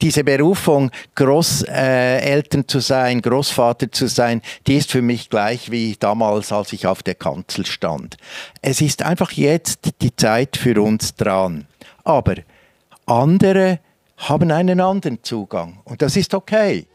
diese Berufung, Großeltern zu sein, Großvater zu sein, die ist für mich gleich wie damals, als ich auf der Kanzel stand. Es ist einfach jetzt die Zeit für uns dran. Aber andere haben einen anderen Zugang und das ist okay.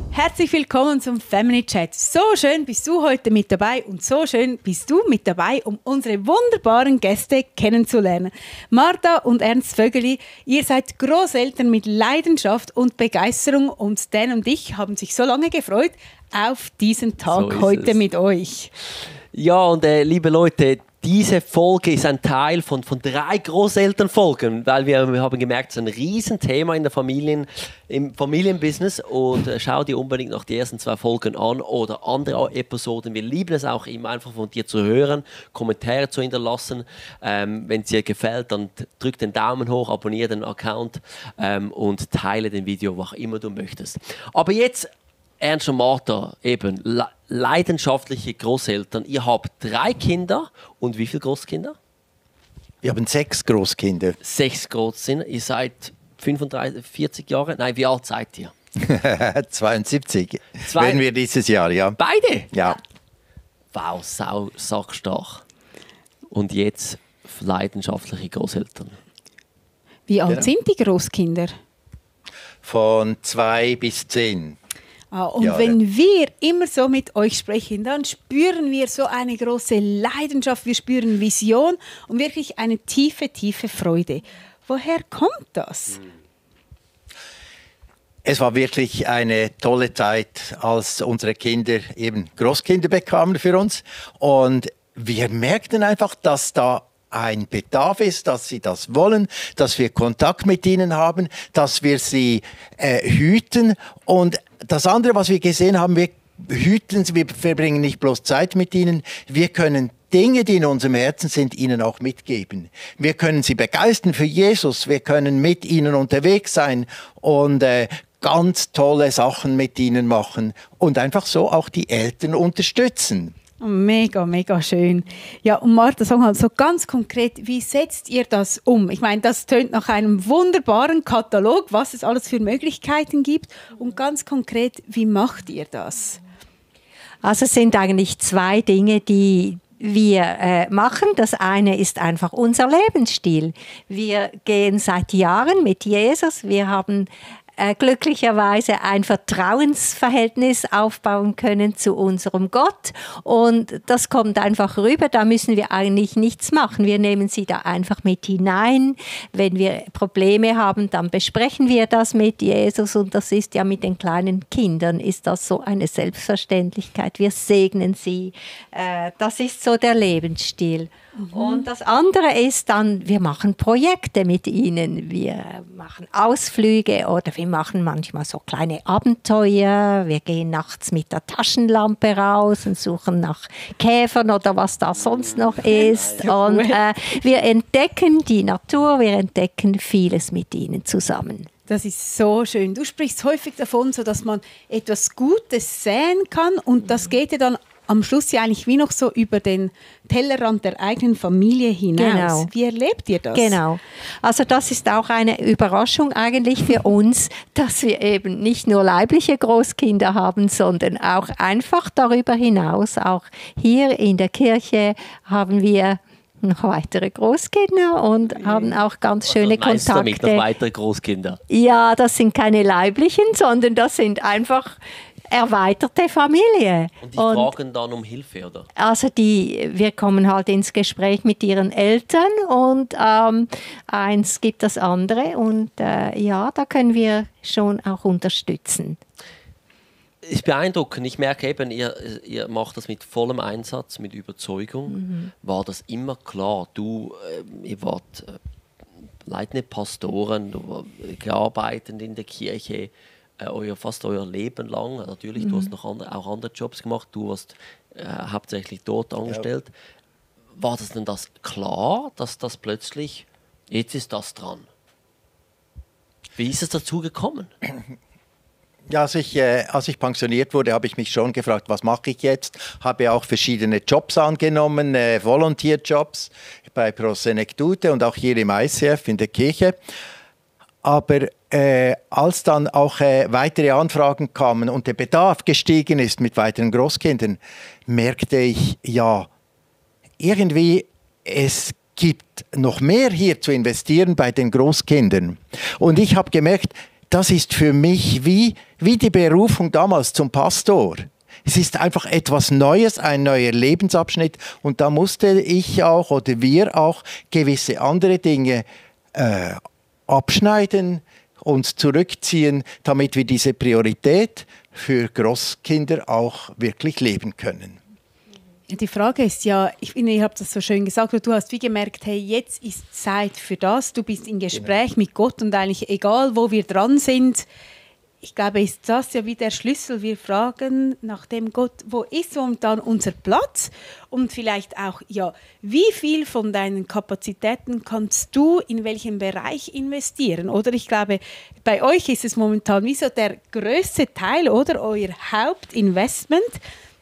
Herzlich willkommen zum Family Chat. So schön bist du heute mit dabei und so schön bist du mit dabei, um unsere wunderbaren Gäste kennenzulernen. Martha und Ernst Vögeli, ihr seid Großeltern mit Leidenschaft und Begeisterung und Dan und ich haben sich so lange gefreut auf diesen Tag so heute mit euch. Ja, und liebe Leute, diese Folge ist ein Teil von 3 Großelternfolgen, weil wir haben gemerkt, es ist ein Riesenthema in der im Familienbusiness und schau dir unbedingt noch die ersten 2 Folgen an oder andere Episoden. Wir lieben es auch immer einfach von dir zu hören, Kommentare zu hinterlassen. Wenn es dir gefällt, dann drück den Daumen hoch, abonniere den Account und teile den Video, wo auch immer du möchtest. Aber jetzt Ernst und Martha, eben leidenschaftliche Großeltern. Ihr habt 3 Kinder und wie viele Großkinder? Wir haben 6 Großkinder. 6 Großkinder. Ihr seid 35, 40 Jahre? Nein, wie alt seid ihr? 72 werden wir dieses Jahr, ja. Beide? Ja. Wow, sackstark. Und jetzt leidenschaftliche Großeltern. Wie alt sind die Großkinder? Von 2 bis 10. Und Jahre. wenn wir immer so mit euch sprechen, dann spüren wir so eine große Leidenschaft, wir spüren Vision und wirklich eine tiefe, tiefe Freude. Woher kommt das? Es war wirklich eine tolle Zeit, als unsere Kinder eben Großkinder bekamen für uns. Und wir merkten einfach, dass da ein Bedarf ist, dass sie das wollen, dass wir Kontakt mit ihnen haben, dass wir sie hüten. Und das andere, was wir gesehen haben, wir hüten sie, wir verbringen nicht bloß Zeit mit ihnen, wir können Dinge, die in unserem Herzen sind, ihnen auch mitgeben. Wir können sie begeistern für Jesus, wir können mit ihnen unterwegs sein und ganz tolle Sachen mit ihnen machen und einfach so auch die Eltern unterstützen. Mega, mega schön. Ja, und Martha, sag mal so ganz konkret, wie setzt ihr das um? Ich meine, das tönt nach einem wunderbaren Katalog, was es alles für Möglichkeiten gibt. Und ganz konkret, wie macht ihr das? Also es sind eigentlich 2 Dinge, die wir machen. Das eine ist einfach unser Lebensstil. Wir gehen seit Jahren mit Jesus. Wir haben glücklicherweise ein Vertrauensverhältnis aufbauen können zu unserem Gott und das kommt einfach rüber, da müssen wir eigentlich nichts machen, wir nehmen sie da einfach mit hinein, wenn wir Probleme haben, dann besprechen wir das mit Jesus und das ist ja mit den kleinen Kindern, ist das so eine Selbstverständlichkeit, wir segnen sie, das ist so der Lebensstil. Und das andere ist dann, wir machen Projekte mit ihnen, wir machen Ausflüge oder wir machen manchmal so kleine Abenteuer, wir gehen nachts mit der Taschenlampe raus und suchen nach Käfern oder was da sonst noch ist und wir entdecken die Natur, wir entdecken vieles mit ihnen zusammen. Das ist so schön. Du sprichst häufig davon, so dass man etwas Gutes säen kann und das geht ja dann am Schluss ja eigentlich wie noch so über den Tellerrand der eigenen Familie hinaus. Genau. Wie erlebt ihr das? Genau. Also das ist auch eine Überraschung eigentlich für uns, dass wir eben nicht nur leibliche Großkinder haben, sondern auch einfach darüber hinaus, auch hier in der Kirche haben wir noch weitere Großkinder und haben auch ganz schöne Kontakte. Was meinst du damit, noch weitere Großkinder? Ja, das sind keine leiblichen, sondern das sind einfach erweiterte Familie. Und die fragen dann um Hilfe, oder? Also wir kommen halt ins Gespräch mit ihren Eltern und eins gibt das andere und ja, da können wir schon auch unterstützen. Ist beeindruckend. Ich merke eben, ihr macht das mit vollem Einsatz, mit Überzeugung. War das immer klar? Ihr wart leitende Pastoren, gearbeitet in der Kirche, fast euer Leben lang. Natürlich, du hast noch auch andere Jobs gemacht, du warst hauptsächlich dort angestellt. Ja. War das denn das klar, dass das plötzlich, jetzt ist das dran? Wie ist es dazu gekommen? Ja, als ich pensioniert wurde, habe ich mich schon gefragt, was mache ich jetzt? Habe auch verschiedene Jobs angenommen, Volunteerjobs bei Pro Senectute und auch hier im ICF in der Kirche. Aber als dann auch weitere Anfragen kamen und der Bedarf gestiegen ist mit weiteren Großkindern, merkte ich, ja, irgendwie es gibt noch mehr hier zu investieren bei den Großkindern. Und ich habe gemerkt, das ist für mich wie die Berufung damals zum Pastor. Es ist einfach etwas Neues, ein neuer Lebensabschnitt. Und da musste ich auch oder wir auch gewisse andere Dinge abschneiden, uns zurückziehen, damit wir diese Priorität für Großkinder auch wirklich leben können. Die Frage ist ja, ich finde, ihr habt das so schön gesagt, du hast wie gemerkt, hey, jetzt ist Zeit für das, du bist in Gespräch mit Gott und eigentlich egal, wo wir dran sind, ich glaube, ist das ja wie der Schlüssel. Wir fragen nach dem Gott, wo ist momentan unser Platz? Und vielleicht auch, ja, wie viel von deinen Kapazitäten kannst du in welchem Bereich investieren? Oder ich glaube, bei euch ist es momentan wie so der größte Teil, oder euer Hauptinvestment.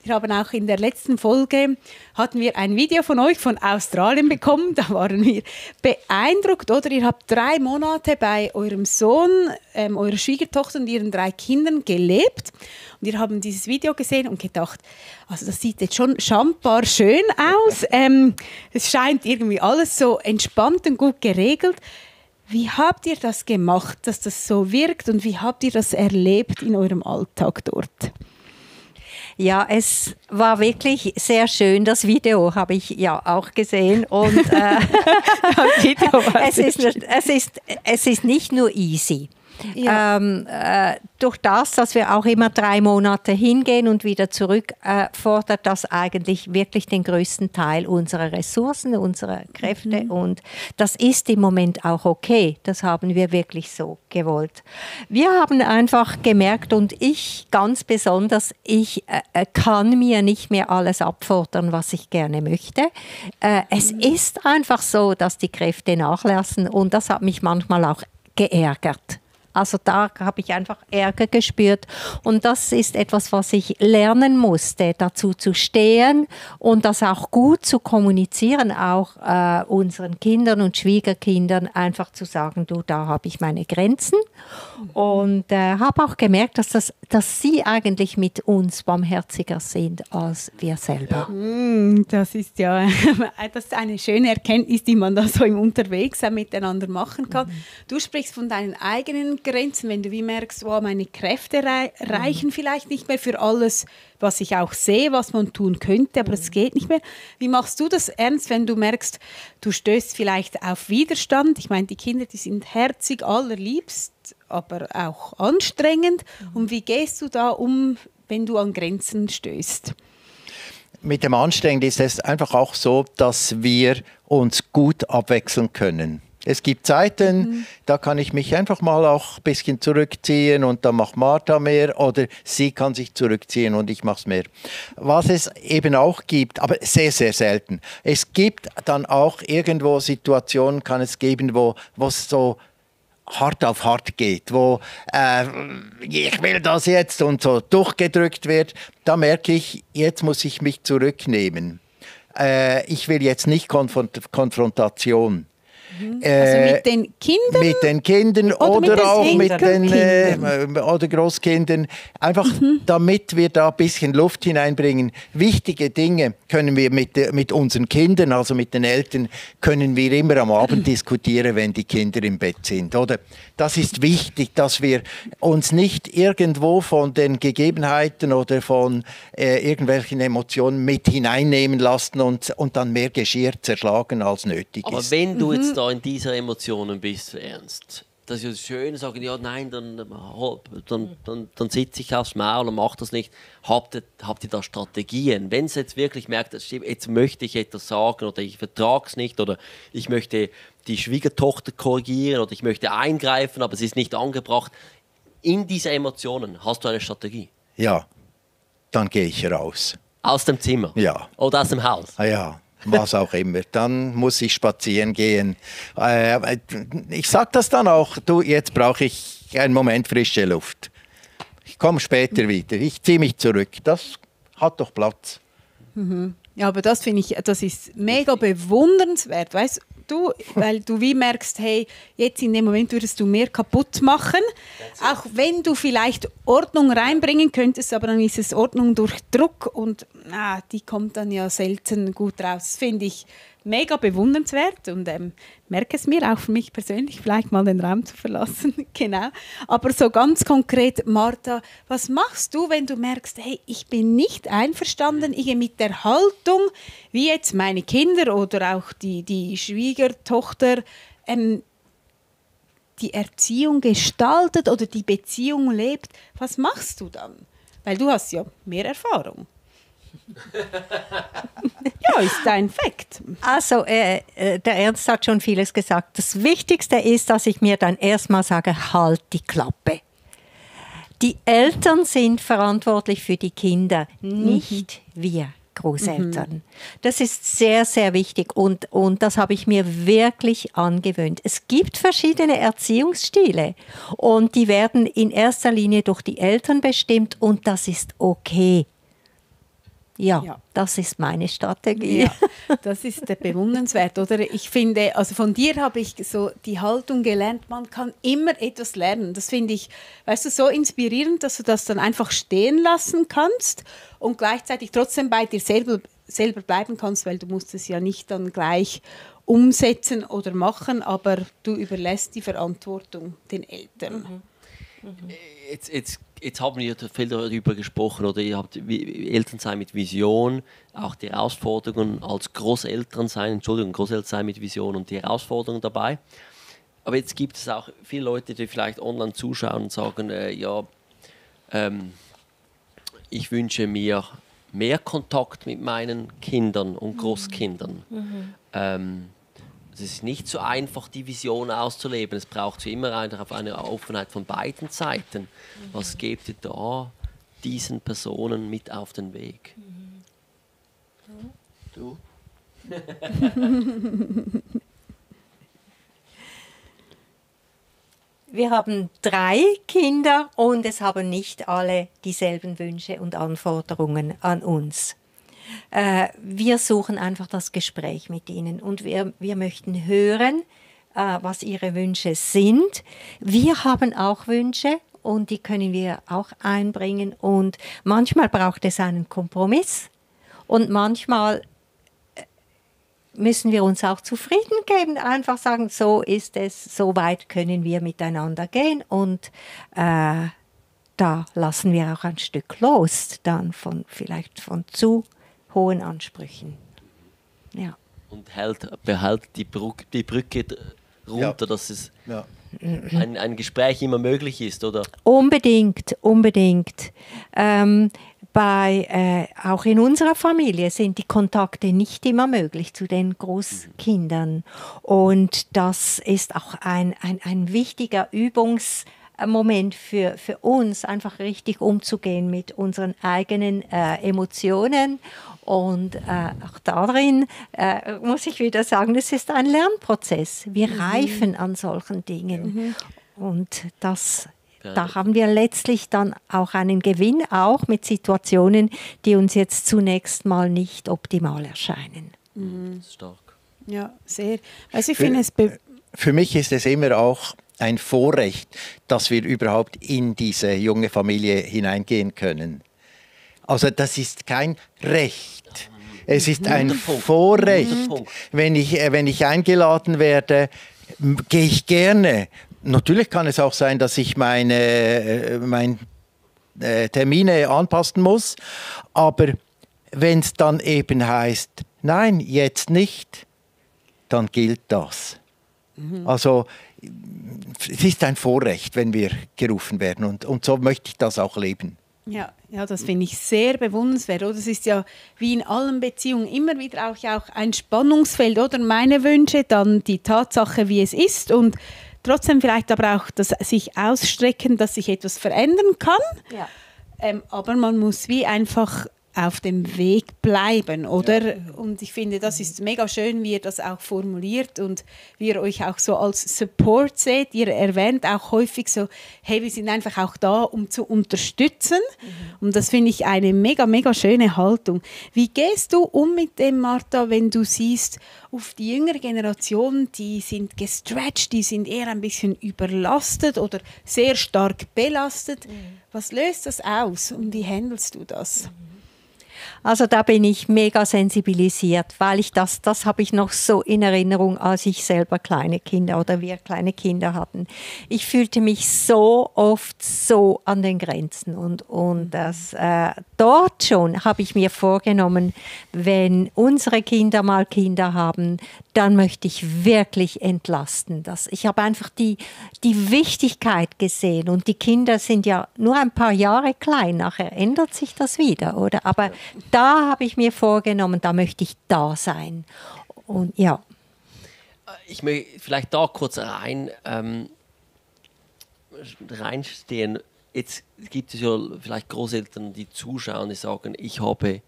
Wir haben auch in der letzten Folge hatten wir ein Video von euch von Australien bekommen. Da waren wir beeindruckt, oder? Ihr habt 3 Monate bei eurem Sohn, eurer Schwiegertochter und ihren 3 Kindern gelebt. Und wir haben dieses Video gesehen und gedacht, also das sieht jetzt schon schambar schön aus. Es scheint irgendwie alles so entspannt und gut geregelt. Wie habt ihr das gemacht, dass das so wirkt und wie habt ihr das erlebt in eurem Alltag dort? Ja, es war wirklich sehr schön. Das Video habe ich ja auch gesehen. Und es ist nicht nur easy. Ja. Durch das, dass wir auch immer 3 Monate hingehen und wieder zurück, fordert das eigentlich wirklich den größten Teil unserer Ressourcen, unserer Kräfte. Und das ist im Moment auch okay. Das haben wir wirklich so gewollt. Wir haben einfach gemerkt, und ich ganz besonders, ich kann mir nicht mehr alles abfordern, was ich gerne möchte. Es ist einfach so, dass die Kräfte nachlassen, und das hat mich manchmal auch geärgert. Also da habe ich einfach Ärger gespürt, und das ist etwas, was ich lernen musste, dazu zu stehen und das auch gut zu kommunizieren, auch unseren Kindern und Schwiegerkindern, einfach zu sagen, du, da habe ich meine Grenzen, und habe auch gemerkt, dass sie eigentlich mit uns barmherziger sind als wir selber. Das ist ja das ist eine schöne Erkenntnis, die man da so im Unterwegs miteinander machen kann. Du sprichst von deinen eigenen Grenzen, wenn du wie merkst, oh, meine Kräfte reichen vielleicht nicht mehr für alles, was ich auch sehe, was man tun könnte, aber es geht nicht mehr. Wie machst du das ernst, wenn du merkst, du stößt vielleicht auf Widerstand? Ich meine, die Kinder, die sind herzig, allerliebst, aber auch anstrengend. Und wie gehst du da um, wenn du an Grenzen stößt? Mit dem Anstrengend ist es einfach auch so, dass wir uns gut abwechseln können. Es gibt Zeiten, da kann ich mich einfach mal auch ein bisschen zurückziehen und dann macht Martha mehr, oder sie kann sich zurückziehen und ich mache es mehr. Was es eben auch gibt, aber sehr, sehr selten, es gibt dann auch irgendwo Situationen, kann es geben, wo es so hart auf hart geht, wo ich will das jetzt und so durchgedrückt wird. Da merke ich, jetzt muss ich mich zurücknehmen. Ich will jetzt nicht Konfrontation. Also mit den Kindern? Mit den Kindern oder auch mit den oder Großkindern. Einfach damit wir da ein bisschen Luft hineinbringen. Wichtige Dinge können wir mit unseren Kindern, also mit den Eltern, können wir immer am Abend diskutieren, wenn die Kinder im Bett sind. Oder? Das ist wichtig, dass wir uns nicht irgendwo von den Gegebenheiten oder von irgendwelchen Emotionen mit hineinnehmen lassen und dann mehr Geschirr zerschlagen als nötig ist. Aber wenn du jetzt da in dieser Emotionen bist, Ernst, das ist ja schön, sagen, ja nein, dann sitze ich aufs Maul und mache das nicht. Habt ihr da Strategien? Wenn es jetzt wirklich merkt, jetzt möchte ich etwas sagen oder ich vertrage es nicht oder ich möchte die Schwiegertochter korrigieren oder ich möchte eingreifen, aber es ist nicht angebracht. In diese Emotionen hast du eine Strategie? Ja, dann gehe ich raus. Aus dem Zimmer? Ja. Oder aus dem Haus? Ja. Was auch immer. Dann muss ich spazieren gehen. Ich sage das dann auch, du, jetzt brauche ich einen Moment frische Luft. ich komme später wieder, ich ziehe mich zurück. Das hat doch Platz. Ja, aber das finde ich, das ist mega bewundernswert, weißt du, weil du wie merkst, hey, jetzt in dem Moment würdest du mehr kaputt machen, auch wenn du vielleicht Ordnung reinbringen könntest, aber dann ist es Ordnung durch Druck und die kommt dann ja selten gut raus, finde ich mega bewundernswert und merke es mir auch für mich persönlich, vielleicht mal den Raum zu verlassen. Genau. Aber so ganz konkret, Martha, was machst du, wenn du merkst, hey, ich bin nicht einverstanden mit der Haltung, wie jetzt meine Kinder oder auch die Schwiegertochter die Erziehung gestaltet oder die Beziehung lebt. Was machst du dann? Weil du hast ja mehr Erfahrung. Ja, ist ein Fakt. Also, der Ernst hat schon vieles gesagt. Das Wichtigste ist, dass ich mir dann erstmal sage, halt die Klappe. Die Eltern sind verantwortlich für die Kinder, nicht wir Großeltern. Das ist sehr, sehr wichtig und das habe ich mir wirklich angewöhnt. Es gibt verschiedene Erziehungsstile und die werden in erster Linie durch die Eltern bestimmt und das ist okay. Ja, das ist meine Strategie. Ja, das ist bewundernswert, oder? Ich finde, also von dir habe ich so die Haltung gelernt, man kann immer etwas lernen. Das finde ich, weißt du, so inspirierend, dass du das dann einfach stehen lassen kannst und gleichzeitig trotzdem bei dir selber bleiben kannst, weil du musst es ja nicht dann gleich umsetzen oder machen, aber du überlässt die Verantwortung den Eltern. Jetzt haben wir viel darüber gesprochen, oder ihr habt Elternsein mit Vision, auch die Herausforderungen als Großelternsein mit Vision und die Herausforderungen dabei. Aber jetzt gibt es auch viele Leute, die vielleicht online zuschauen und sagen, ich wünsche mir mehr Kontakt mit meinen Kindern und Großkindern. Es ist nicht so einfach, die Vision auszuleben. Es braucht immer eine Offenheit von beiden Seiten. Was gebt ihr da diesen Personen mit auf den Weg? Du? Wir haben 3 Kinder und es haben nicht alle dieselben Wünsche und Anforderungen an uns. Wir suchen einfach das Gespräch mit ihnen und wir möchten hören, was ihre Wünsche sind. Wir haben auch Wünsche und die können wir auch einbringen und manchmal braucht es einen Kompromiss und manchmal müssen wir uns auch zufrieden geben, einfach sagen, so ist es, so weit können wir miteinander gehen und da lassen wir auch ein Stück los, dann vielleicht von zu hohen Ansprüchen. Ja. Und behält die Brücke runter, dass es ein Gespräch immer möglich ist, oder? Unbedingt. Auch in unserer Familie sind die Kontakte nicht immer möglich zu den Großkindern. Und das ist auch ein wichtiger Übungsmoment für uns, einfach richtig umzugehen mit unseren eigenen Emotionen. Und auch darin muss ich wieder sagen, es ist ein Lernprozess. Wir reifen an solchen Dingen. Und da haben wir letztlich dann auch einen Gewinn, auch mit Situationen, die uns jetzt zunächst mal nicht optimal erscheinen. Das ist stark. Ja, sehr. Also ich finde für mich ist es immer auch ein Vorrecht, dass wir überhaupt in diese junge Familie hineingehen können. Also das ist kein Recht. Es ist ein Vorrecht. Wenn ich eingeladen werde, gehe ich gerne. Natürlich kann es auch sein, dass ich meine Termine anpassen muss. Aber wenn es dann eben heißt, nein, jetzt nicht, dann gilt das. Also es ist ein Vorrecht, wenn wir gerufen werden. Und so möchte ich das auch leben. Ja, das finde ich sehr bewundernswert. Oder? Es ist ja wie in allen Beziehungen immer wieder auch ein Spannungsfeld. Oder meine Wünsche, dann die Tatsache, wie es ist und trotzdem vielleicht aber auch das sich ausstrecken, dass sich etwas verändern kann. Ja. Aber man muss wie einfach auf dem Weg bleiben, oder? Ja. Und ich finde, das ist mega schön, wie ihr das auch formuliert und wie ihr euch auch so als Support seht. Ihr erwähnt auch häufig so, hey, wir sind einfach auch da, um zu unterstützen. Und das finde ich eine mega, mega schöne Haltung. Wie gehst du um mit dem, Martha, wenn du siehst, auf die jüngere Generation, die sind gestretched, die sind eher ein bisschen überlastet oder sehr stark belastet. Was löst das aus und wie handelst du das? Also da bin ich mega sensibilisiert, weil ich das habe ich noch so in Erinnerung, als ich selber kleine Kinder oder wir kleine Kinder hatten. Ich fühlte mich so oft so an den Grenzen und das, dort schon habe ich mir vorgenommen, wenn unsere Kinder mal Kinder haben, dann möchte ich wirklich entlasten. Ich habe einfach die Wichtigkeit gesehen und die Kinder sind ja nur ein paar Jahre klein, nachher ändert sich das wieder, oder? Aber da habe ich mir vorgenommen, da möchte ich da sein. Und ja. Ich möchte vielleicht da kurz reinstehen. Jetzt gibt es ja vielleicht Großeltern, die zuschauen, die sagen, ich habe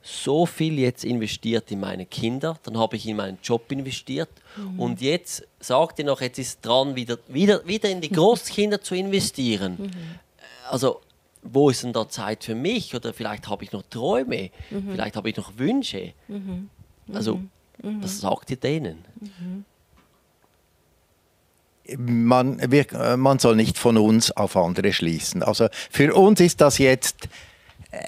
so viel jetzt investiert in meine Kinder, dann habe ich in meinen Job investiert und jetzt sagt ihr noch, jetzt ist dran, wieder in die Großkinder zu investieren. Also wo ist denn da Zeit für mich? Oder vielleicht habe ich noch Träume, vielleicht habe ich noch Wünsche. Also was sagt ihr denen? Man soll nicht von uns auf andere schließen. Also für uns ist das jetzt,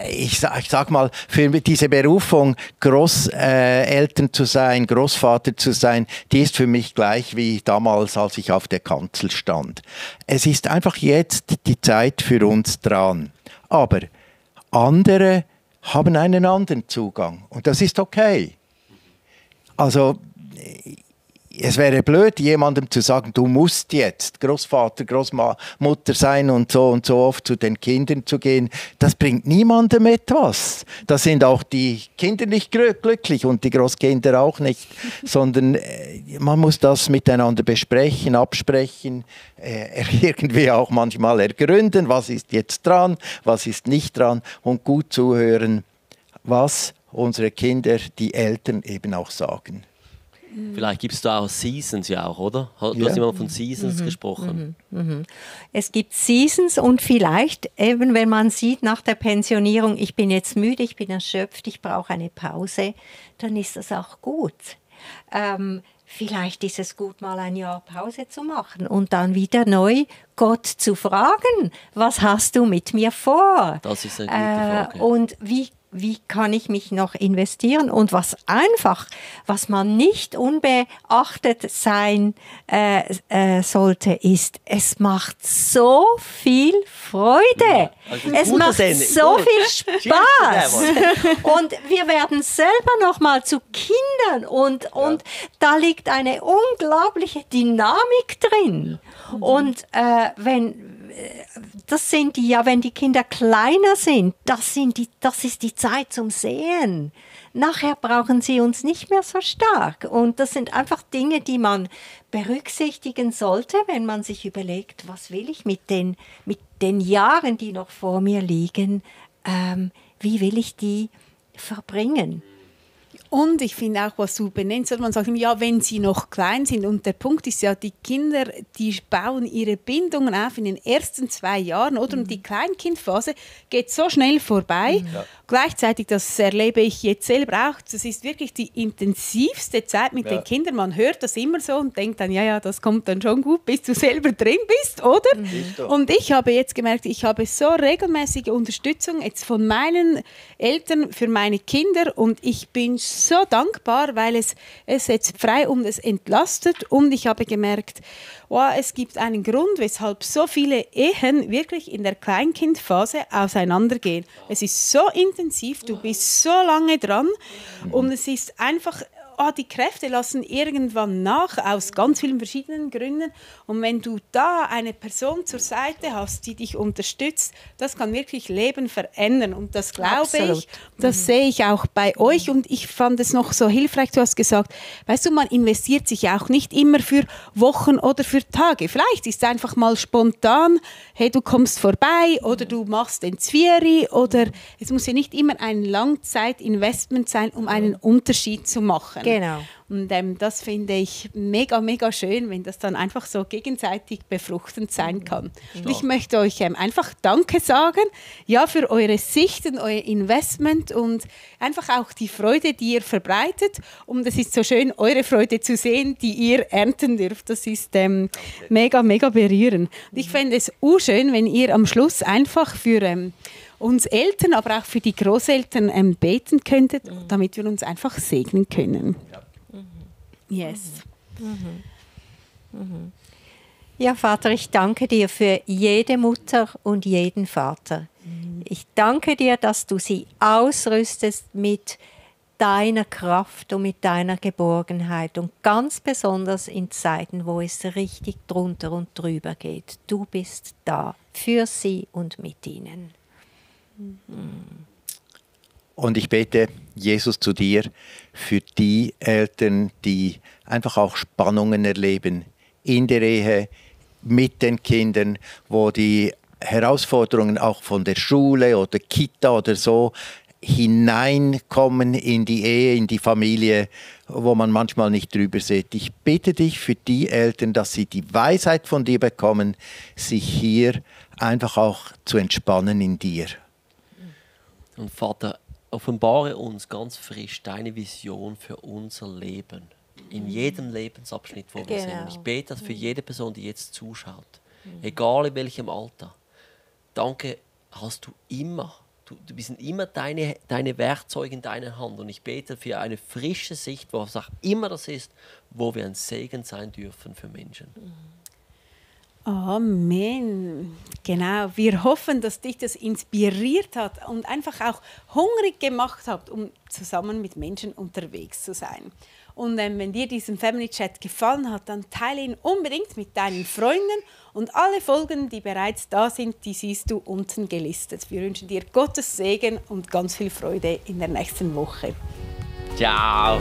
ich sag mal, für diese Berufung, Großeltern zu sein, Großvater zu sein, die ist für mich gleich wie damals, als ich auf der Kanzel stand. Es ist einfach jetzt die Zeit für uns dran. Aber andere haben einen anderen Zugang und das ist okay. Also es wäre blöd, jemandem zu sagen, du musst jetzt Großvater, Großmutter sein und so oft zu den Kindern zu gehen. Das bringt niemandem etwas. Da sind auch die Kinder nicht glücklich und die Großkinder auch nicht, sondern man muss das miteinander besprechen, absprechen, irgendwie auch manchmal ergründen, was ist jetzt dran, was ist nicht dran und gut zuhören, was unsere Kinder, die Eltern eben auch sagen. Vielleicht gibt es da auch Seasons ja auch, oder? Du hast immer von Seasons gesprochen. Es gibt Seasons und vielleicht eben, wenn man sieht nach der Pensionierung, ich bin jetzt müde, ich bin erschöpft, ich brauche eine Pause, dann ist das auch gut. Vielleicht ist es gut, mal ein Jahr Pause zu machen und dann wieder neu Gott zu fragen, was hast du mit mir vor? Das ist eine gute Frage. Und wie kann ich mich noch investieren? Und was man nicht unbeachtet sein sollte, ist, es macht so viel Freude. Also es macht so viel Spaß. Und wir werden selber noch mal zu Kindern und da liegt eine unglaubliche Dynamik drin. Und wenn die Kinder kleiner sind, das ist die Zeit zum Sehen. Nachher brauchen sie uns nicht mehr so stark. Und das sind einfach Dinge, die man berücksichtigen sollte, wenn man sich überlegt, was will ich mit den Jahren, die noch vor mir liegen, wie will ich die verbringen? Und ich finde auch, was du benennst, man sagt, ja, wenn sie noch klein sind. Und der Punkt ist ja, die Kinder, die bauen ihre Bindungen auf in den ersten 2 Jahren, oder? Und die Kleinkindphase geht so schnell vorbei. Ja. Gleichzeitig, das erlebe ich jetzt selber auch, das ist wirklich die intensivste Zeit mit den Kindern. Man hört das immer so und denkt dann, ja, das kommt dann schon gut, bis du selber drin bist, oder? Und ich habe jetzt gemerkt, ich habe so regelmäßige Unterstützung jetzt von meinen Eltern für meine Kinder und ich bin so dankbar, weil es setzt frei und es entlastet und ich habe gemerkt, es gibt einen Grund, weshalb so viele Ehen wirklich in der Kleinkindphase auseinandergehen. Es ist so intensiv, du bist so lange dran und es ist einfach die Kräfte lassen irgendwann nach, aus ganz vielen verschiedenen Gründen. Und wenn du da eine Person zur Seite hast, die dich unterstützt, das kann wirklich Leben verändern. Und das glaube ich, das sehe ich auch bei euch. Und ich fand es noch so hilfreich, du hast gesagt, weißt du, man investiert sich auch nicht immer für Wochen oder für Tage. Vielleicht ist es einfach mal spontan, hey, du kommst vorbei oder du machst den Zvieri oder es muss ja nicht immer ein Langzeitinvestment sein, um einen Unterschied zu machen. Genau. Und das finde ich mega, mega schön, wenn das dann einfach so gegenseitig befruchtend sein kann. Und ich möchte euch einfach Danke sagen, ja, für eure Sicht und euer Investment und einfach auch die Freude, die ihr verbreitet. Und es ist so schön, eure Freude zu sehen, die ihr ernten dürft. Das ist mega, mega berührend. Und ich fände es schön, wenn ihr am Schluss einfach für uns Eltern, aber auch für die Großeltern beten könntet, damit wir uns einfach segnen können. Ja. Yes. Ja, Vater, ich danke dir für jede Mutter und jeden Vater. Ich danke dir, dass du sie ausrüstest mit deiner Kraft und mit deiner Geborgenheit und ganz besonders in Zeiten, wo es richtig drunter und drüber geht. Du bist da für sie und mit ihnen. Und ich bete, Jesus, zu dir für die Eltern, die einfach auch Spannungen erleben in der Ehe, mit den Kindern, wo die Herausforderungen auch von der Schule oder Kita oder so hineinkommen in die Ehe, in die Familie, wo man manchmal nicht drüber sieht. Ich bitte dich für die Eltern, dass sie die Weisheit von dir bekommen, sich hier einfach auch zu entspannen in dir. Und Vater, offenbare uns ganz frisch deine Vision für unser Leben. In jedem Lebensabschnitt, wo wir sind. Und ich bete das für jede Person, die jetzt zuschaut. Egal in welchem Alter. Danke, hast du immer. Du bist immer deine Werkzeuge in deiner Hand. Und ich bete für eine frische Sicht, was auch immer das ist, wo wir ein Segen sein dürfen für Menschen. Amen. Genau. Wir hoffen, dass dich das inspiriert hat und einfach auch hungrig gemacht hat, um zusammen mit Menschen unterwegs zu sein. Und wenn dir diesen Family Chat gefallen hat, dann teile ihn unbedingt mit deinen Freunden und alle Folgen, die bereits da sind, die siehst du unten gelistet. Wir wünschen dir Gottes Segen und ganz viel Freude in der nächsten Woche. Ciao.